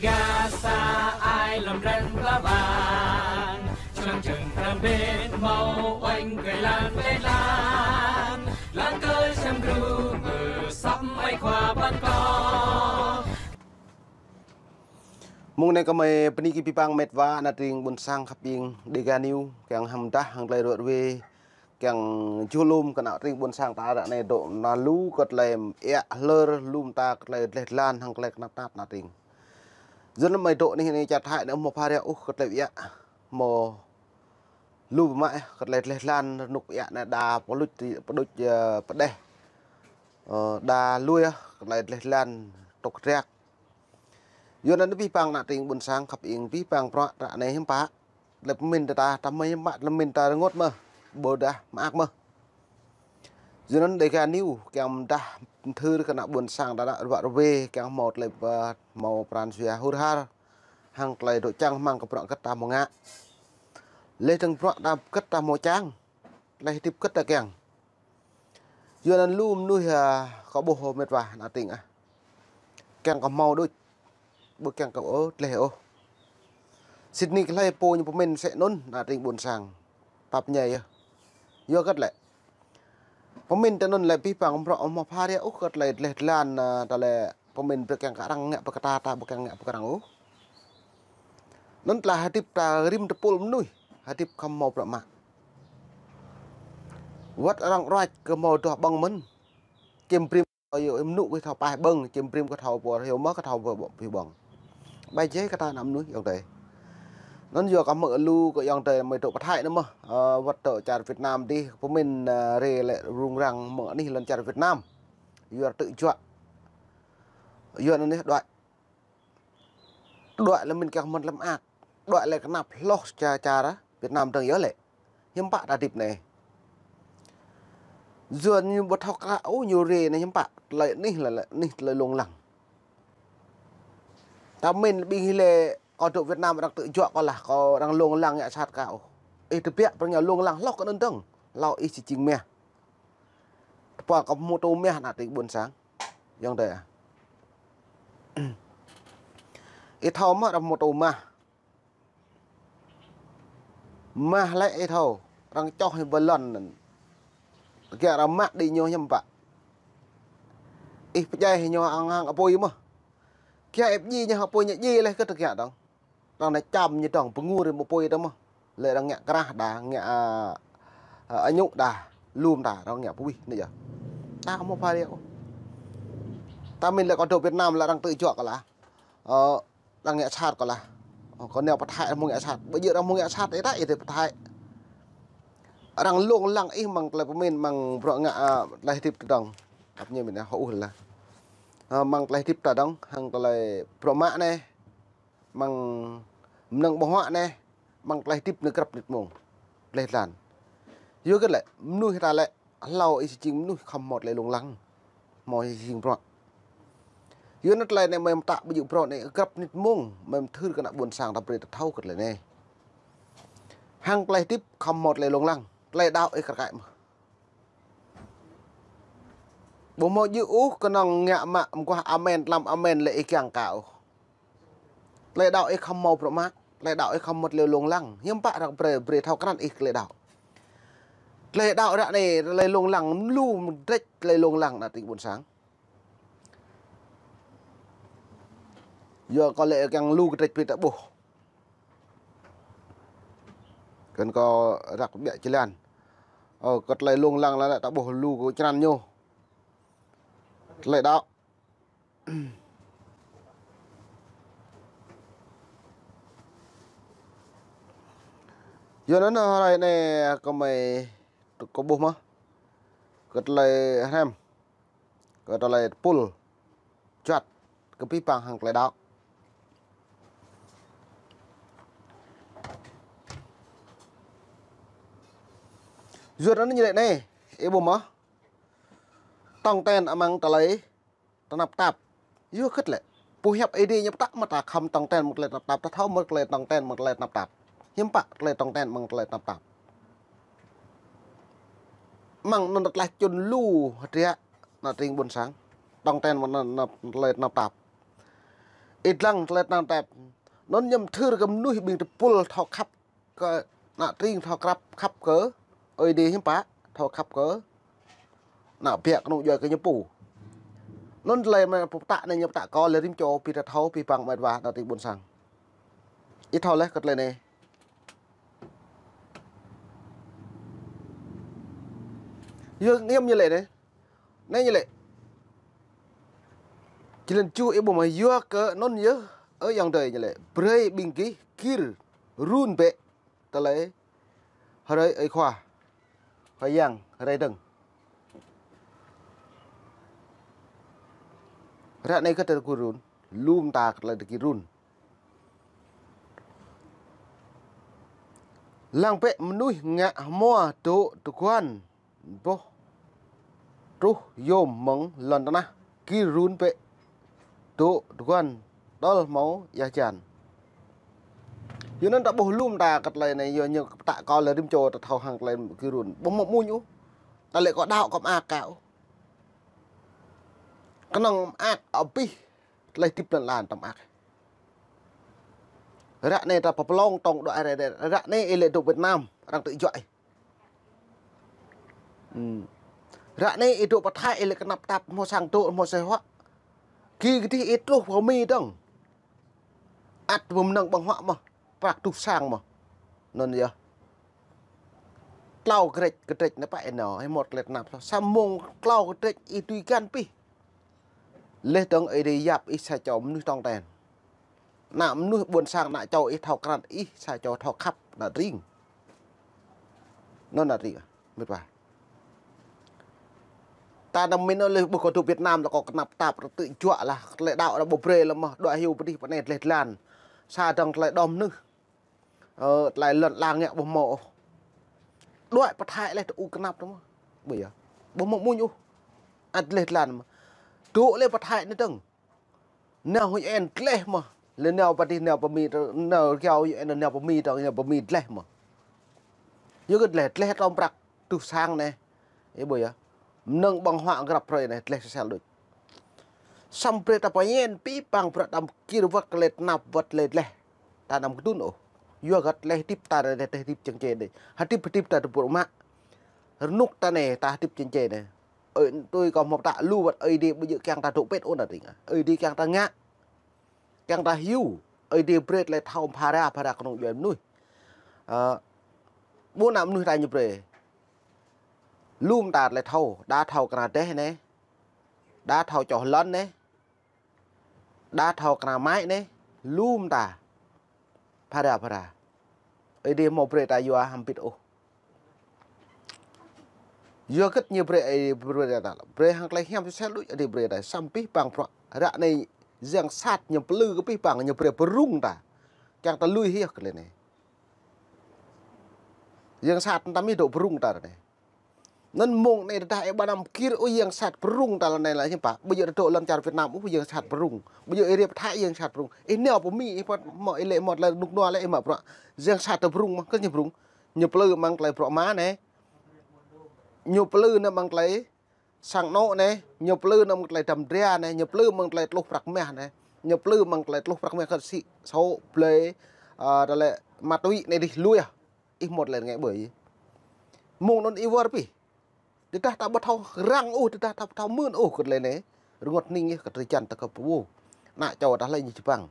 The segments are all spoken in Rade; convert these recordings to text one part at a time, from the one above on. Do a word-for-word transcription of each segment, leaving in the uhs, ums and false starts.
Gasa ai lăm răng pla bang, člăng čơ̆ng răng bên mâo oanh kơ lan leh lan, lăng kơ sem gru mơ săm ai khua ban ko. Mông anei kơ mei bơni kơ bi pang met wa na tring ƀuôn sang khăp ing Dega News, kiăng hăm dah hăng klei ruă ruê, kiăng ju lum kơ na tring ƀuôn sang ta ră anei dôk na lu kơ klei êa hlơr lum ta kơ klei dleh dlan hăng klei knap tap na tring. Yua anăn mei dôk anih anei čar Thái anei mâo pha ria uh kơ klei êa mâo lu mă kơ klei dleh dlan rnuk êa anei đa pơluč pơđuč pơđeh. Ơ, đa lui kơ klei dleh dlan tôk triak. Yua anăn bi pang na tring ƀuôn sang khăp ing bi pang prăk ră anei hiăm pă. Klei pơmĭn ta ta mei hiăm pă klei mĭn ta rơngot mơh. Ƀudah mơak mơh. Yua anăn Dega News kiăng mdah mthưr kơ na ƀuôn sang ta ră ruă ruê kiăng mâo klei pơ mâo pran jua hur har. Hăng klei dôk čang hmăng kơ prăk kơ ta mâo ngă. Leh dơ̆ng prăk ta kơ ta mâo čang. Klei hdĭp kơ ta kiăng. Yua anăn lu mnuih, a, kơ ƀuh met wa na tring ah. Kiăng kơ mâo đuč. Ƀu kiăng kơ ôh, dleh ôh. Sĭt nik hlei pô ñu pơmĭn sĕ anăn na tring ƀuôn sang. Pap ñai yơh. Yua kơ klei. Pơmĭn tơ anăn lĕ bi pang prăk mâo pha ria uh kơ klei dleh dlan, a, ta lĕ pơmĭn ƀu kiăng kơ arăng ngă pơkta ta ƀu kiăng ngă pơkra ôh. Anăn tla hdĭp ta rĭm tơpul mnuih, hdĭp khăm mâo prăk mă. Wăt arăng ruăč kơ mâo doh ƀơ̆ng mơ̆n. Čĭm brĭm kơ yơh mnŭ kơ thâo paih ƀơ̆ng, čĭm brĭm kơ thâo pô hiu mơh kơ thâo pô hiu ƀơ̆ng. Ƀai jai kơ ta na mnuih ayŏng adei. Anăn yua kơ mơ̆ lu kơ ayŏng adei mei dôk pơ Thái anei mơh, ơ, wăt dôk čar Việt Nam dih, pơmĭn, ơ, rê lĕ rŭng răng mơ̆ng anih lăn čar Việt Nam. Yua tŭ juă. Yua anăn anih đuĕ. Đuĕ lĕ mĭn kiăng mơ̆n lăm ak. Đuĕ lĕ knap hloh ča čar Việt Nam dơ̆ng yơh lĕ. Hiăm pă ta hdĭp anei. Yua ñu ƀu thâo kra ôh ñu rê anei hiăm pă. Klei anih lĕ, lĕ anih klei lông lăng. Ta mĭn ƀing hile kâo dôk Việt Nam arăng tŭ juă kâo lah, kâo arăng lông lăng ngă sat kâo. Ih tơbiă prăng ñu lông lăng hloh kơ anăn dơ̆ng. Hlâo ih či jing mah. Tơpă kâo mô tô mah na tring ƀuôn sang. Ayŏng adei ah. Ih thâo mơh arăng mô tô mah. Mah lĕ ih thâo, arăng čoh hĭ ƀơi lăn anăn. Kiă arăng mă đĭ ñu hiăm pă. Ih pơdjai hĭ ñu hăng hăng apui mơh. Kiă ih pơdjai ñu hăng apui ñu djiê leh kơ tơ kiă dơ̆ng. Arăng anei čăm ñu dơ̆ng, pơngur hĭ apui dơ̆ng mơh. Lĕ arăng ngă krah đa, ngă, a, a, añŭ đa, lum đa, arăng ngă pơwih anei yơh. Ta mâo pha ria ôh. Ta mĭn lĕ kâo dôk Việt Nam lĕ arăng tŭ juă kâo lah. Ơ, arăng ngă sat kâo lah. Ơ, kâo nao pơ Thái arăng mâo ngă sat. Ƀu djơ̆ arăng mâo ngă sat ih ta ih dôk pơ Thái. Arăng lông lăng ih mơ̆ng klei pơmĭn mơ̆ng bruă ngă, a, klei hdĭp ta dơ̆ng. Ăp ñu mĭn ah hŏ uh lah. Ơ, mơ̆ng klei hdĭp ta dơ̆ng, hăng klei bruă mă anei. Mơ̆ng mnơ̆ng ƀơ̆ng huă anei, mơ̆ng klei hdĭp anei grăp nĭt mông. Dleh dlan. Yua kơ lĕ, mnuih ta lĕ, hlâo ih či jing mnuih khăm mâo klei lông lăng. Mâo ih jing bruă. Yua anăn klei anei mei mtă ƀu djơ̆ bruă anei grăp nĭt mông, mei mthưr kơ na ƀuôn sang ta brei ta thâo kơ klei anei. Hăng klei hdĭp khăm mâo klei lông lăng, klei đăo ih kơ kăi mơh. Ƀu mâo djơ̆ ôh knŏng ngă mă mguah amen, tlam amen lĕ ih kiăng kơ ôh. Klei đăo ih khăm mâo bruă mă, klei đăo ih khăm mâo klei lông lăng. Hiăm pă arăng brei, brei thâo krăn ih klei đăo. Klei đăo ră anei, klei lông lăng, lu mdrêč klei lông lăng na tring ƀuôn sang. Yua kơ lĕ kiăng lu kdrêč bi ta ƀuh. Kăn kâo răk ƀiă čilan. Ơ, kơ klei lông lăng lĕ ta ƀuh lu kơ črăn ñu. Klei đăo. Yua anăn hruê anei kơ mei kơ ƀuh mơh. Kơ klei hrăm. Kơ klei tơpul. Juăt. Kơ bi pang hăng klei đăo. Yua anăn ñu lĕ anei. Ih ƀuh mơh. Tŏng ten amăng klei tnap tap. Yua kơ lĕ. Pô hiăp Aê Diê ñu ptăk mă ta khăm tŏng ten mơ̆ng klei tnap tap. Ta thâo mơ̆ng klei tŏng ten mơ̆ng klei tnap tap. Hiăm pă klei tŏng ten mơ̆ng klei tnap tap. Mơ̆ng anăn tlaih čŭn lu hơtriă na tring ƀuôn sang. Tŏng ten mơ̆ng anăn klei tnap tap. Ih dlăng tlei tnang tep. Anăn ñu mthưr kơ mnuih ƀing tơpul thâo khăp kơ ană tring, thâo krăp khăp kơ Aê Diê hiam pă, thâo khăp kơ ană biă knŏng djuai kơ ñu pô. Anăn tlei mă pô ptah anei ñu ptah kơ leh rĭm čô bi ta thâo bi păng mĕt wa ană tring ƀuôn sang. Ih thâo leh kơ tlei anei. Yua ngiăm ñu lĕ anei. Anei ñu lĕ. Jơlan čuh ih ƀuh mă yua kơ anăn yơh, ơ ayŏng adei ñu lĕ. Brei ƀing gih gĭr run bĕ tlei hrei ơi khua. Khua Yang hrei dơ̆ng. Ră anei kơ tơ gĭr run. Lŭm ta kơ tlei tơ gĭr run. Lăng bĕ mnuih ngă hmua dôk tơguan boh truh yôm mơ̆ng lăn tnah, gĭr run bĕ dôk tơguan tơl mâo êa hjan. Yua anăn ta ƀuh lŭm ta kơ tlei anei, yua ñu ptah kơ leh rĭm čô ta thâo hăng tlei gĭr run. Ƀuh mâo mmuñ ôh. Ta lĕ kâo đăo kâo mơak kâo. Knŏng mơak abih tlei hdĭp lăn ala ta mơak. Ră anei ta pơplông tŏng dôk arăng, ră anei ih lĕ dôk Việt Nam, arăng tŭ juă ih. Hmm. Ră anei ih dôk pơ Thái ih lĕ knap tap hmâo sang dôk hmâo sĕ huă. Ki kdih ih truh pơ Mi dơ̆ng. Ăt pơmnơ̆ng ƀơ̆ng huă mơh, prăk tuh sang mơh. Anăn yơh. Tlâo kdrêč, kdrêč anei pă ih nao, ih mâo tlei tnap. Sa mông tlâo kdrêč ih tui găn pih. Leh dơ̆ng Aê Diê yap ih sa čô mnuih tŏng ten. Ană mnuih ƀuôn sang ană čô ih thâo krăn ih sa čô thâo khăp ană tring. Anăn ană tring. Mĭt wa. Ta năm min leh ƀuh kâo dôk Việt Nam leh kâo knap tap rơtư̆ juă lah. Tlei đăo đa ƀu brei leh mơh. Đuĕ hiu pơdih pơ anei dleh dlan. Sa dơ̆ng tlei đom nưh. Ơ, tlei lăn ala ngă ƀu mâo ôh. Đuĕ pơ Thái leh tơ u knap tơ mơh. Ƀu yơh. Ƀu mâo mmuñ ôh. Ăt dleh dlan mơh. Dôk leh pơ Thái anei dơ̆ng. Nao huĭ en dleh mơh. Leh nao pơ dih nao pơ Mi tơ, nao rơgao huĭ en nao pơ Mi tơ, nao pơ Mi dleh mơh. Yua kơ dleh, dleh tơl prăk tuh sang anei. Ih ƀuh yơh. Mnơ̆ng ƀơ̆ng huă grăp hrei anei, dleh sel đuč. Săm brei ta pơñen, pih păng bruă đăm gĭr wăt klei tnap wăt klei dleh. Ta đăm kdŭn ôh. Yua găt leh hdĭp ta anei, hdĭp čơ̆ng čê anei. Hdĭp, hdĭp ta tơpul mă. Rnuk ta anei, ta hdĭp čơ̆ng čê anei. Ơi, tui kâo mâo ptah lu wăt Aê Diê ƀu djơ̆ kiăng ta dôk pĭt ôh ană tring ah. Aê Diê kiăng ta ngă. Kiăng ta hiu. Aê Diê brei tlei thâo phara, phara knŏng djuai mnuih. Ơ, ƀuôn ană mnuih ta ñu brei. Lŭm ta tlei thâo, đa thâo kna deh anei. Đa thâo čoh lăn anei. Đa thâo kna mai anei. Lŭm ta. Phara, phara. Aê Diê mâo brei ta yua hăm pĭt ôh. Yua gĭt ñu brei Aê Diê brei ta. Brei hăng klei hiam sel đuč Aê Diê brei ta. Săm pih păng bruă. Ră anei yang sat ñu plư kơ pih păng ñu brei pơrŭng ta. Kiăng ta lui hiăh kơ leh anei. Yang sat ta mĭn dôk pơrŭng ta anei. Anăn mông anei tơdah ih ƀa năm gĭr ôh yang sat pơrŭng ta lăn anei lah hiam pă. Ƀu djơ̆ dôk lăn čar Việt Nam ôh yang sat pơrŭng. Ƀu djơ̆ ih rip Thái yang sat pơrŭng. Ih nao pơ Mi ih păt mâo ih lĕ mâo tlei rnuk nua lĕ ih mă bruă. Yang sat ta pơrŭng mơh kơ ñu pơrŭng. Ñu plư mơ̆ng tlei bruă ma anei. Ñu plư nao mơ̆ng tlei sang anôk anei, ñu plư nao mơ̆ng tlei dăm dria anei, ñu plư mơ̆ng tlei tluh prăk mah anei, ñu plư mơ̆ng tlei tluh prăk mah kơ sĭ, sô, blei, ơ, tlei ma túy anei dih lui ah. Ih mâo tlei rơngai ƀơi. Mông anăn ih wơr pih. Tơdah ta ƀu thâo răng ôh, tơdah ta ƀu thâo mưn ôh kơ tlei anei. Rngot hnĭng ih kơ drei čiăng ta kơ pô. Ană čô ta hlei ñu čpăng.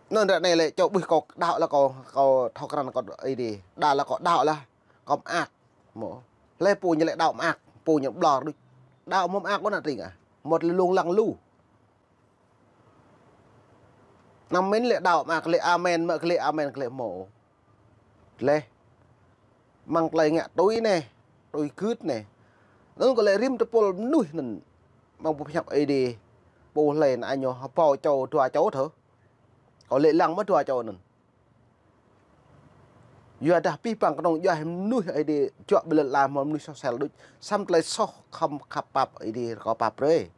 Anăn ră anei lĕ čô ƀuh kâo đăo lah kâo, kâo thâo krăn kâo Aê Diê. Đa lah kâo đăo lah. Kâo mơak. Mâo. Hlei pô ñu lĕ đăo mơak, pô ñu ƀlŏr đuč. Đăo mâo mơak ôh ană tring ah. Mâo tlei lông lăng lu. Năm min lĕ đăo mơak lĕ amen, mă klei amen klei mâo. Leh. Mơ̆ng klei ngă tui anei, tui gưt anei. Anăn kơ lĕ rĭm tơpul mnuih anăn. Mơ̆ng pô pơhiăp Aê Diê. Pô hlei anăn añu hbâo čô dua čô thơ. Kâo lĕ lăng mơh dua čô anăn. Yua dah pih păng knŏng djuai mnuih Aê Diê juă ƀơi lăn ala mâo mnuih soh sel đuč. Săm tlei soh khăm khăp pap Aê Diê kâo pap brei.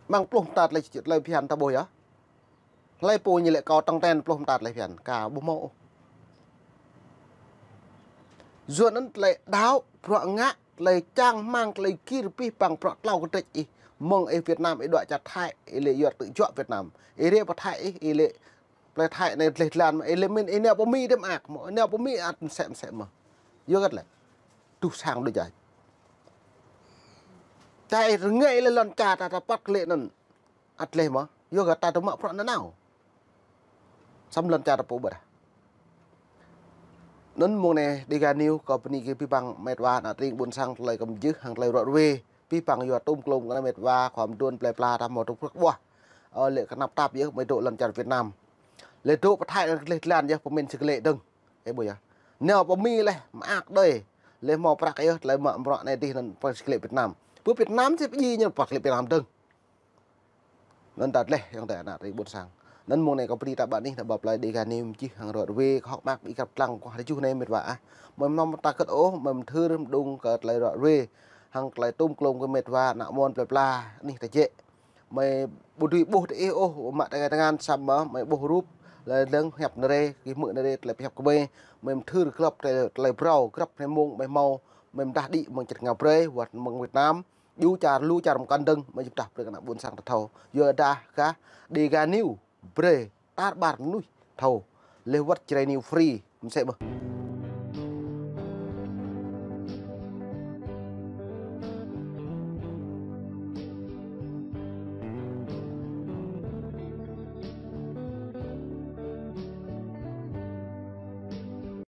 Mơ̆ng pluh mta tlei, tlei bhiăn ta ƀuh yơh. Hlei pô ñu lĕ kâo tŏng ten pluh mta tlei bhiăn. Ka ƀu mâo ôh. Yua anăn tlei đăo, bruă ngă, tlei čang hmăng, tlei gĭr pih păng bruă tlâo kdrêč ih. Mơ̆ng ih Việt Nam ih đuĕ čar Thái, ih lĕ yuăt tŭ juă Việt Nam. Ih rei pơ Thái ih, ih lĕ plei Thái anei dleh dlan mơh, ih lĕ mĭn ih nao pơ Mi dê mơak mơh, ih nao pơ Mi ăt msĕ msĕ mơh. Yua kơ lĕ. Tuh sang đuĕ jai. Čai rơngei lĕ lăn čar ta ta păt klĕ anăn. Ăt dleh mơh. Yua kơ ta tơ mă bruă nanao. Săm lăn čar ta pô ƀơdah. Anăn mơ̆ng anei Dega News kơ bơni kơ bi păng mĕt wa ană tring ƀuôn sang tlei kăm jưh hăng tlei ruă ruê. Bi păng yua tŭm klŭm kơ ană mĕt wa khua mduôn plei pla ta mâo tŭk prăk ƀuah. Ơ, lĕ knap tap yơh mơ̆ dôk lăn čar Việt Nam. Lĕ dôk pơ Thái anăn dleh dlan yơh pơmĭn si klĕ dơ̆ng. Ơ, ƀuh yơh. Nao pơ Mi leh, mơak đơi. Leh mâo prăk yơh, tlei mă bruă anei dih anăn pơmĭn si klĕ Việt Nam. Pơ Việt Nam si pơjing ñu pơmĭn klĕ Việt Nam dơ̆ng. Anăn ta dleh ayŏng adei ană tring ƀuôn sang. Anăn mơ̆ng anei kơ bơni ta ƀă anih, ta ƀă plei Dega News mjih hăng ruă ruê, kơ hŏk mơak bi krăp tlang kuah rơjuh anei mĕt wa ah. Mơ̆ mnăm ta kơt ôh, mơ̆ mthưr mđung kơ tlei ruă ruê. Hăng tlei tŭm klŭm kơ mĕt wa ană môn plei pla, anih ta jĕ. Mơ̆ ƀu dưi ƀuh tơ ih ôh, mă tơngan tơngan săm mơh, mơ̆ ƀuh rup, lĕ lăng hiăp nơh rê, kơ hmư̆ nơh rê, tlei hiăp kơ mơ̆, mơ̆ mthưr grăp tlei, tlei brâo, grăp hnei mông, mơ̆ mâo, mơ̆ mdah đĭ mơ̆ng čar ngao brei, wăt mơ̆ng Việt Nam, djŏ čar lu čar mkăn dơ̆ng, mơ̆ jŭm dah brei kơ ană ƀuôn sang ta thâo. Yua dah kơ Dega News brei, tar ƀar mnuih thâo. Leh wăt Jrai News free, msĕ mơh.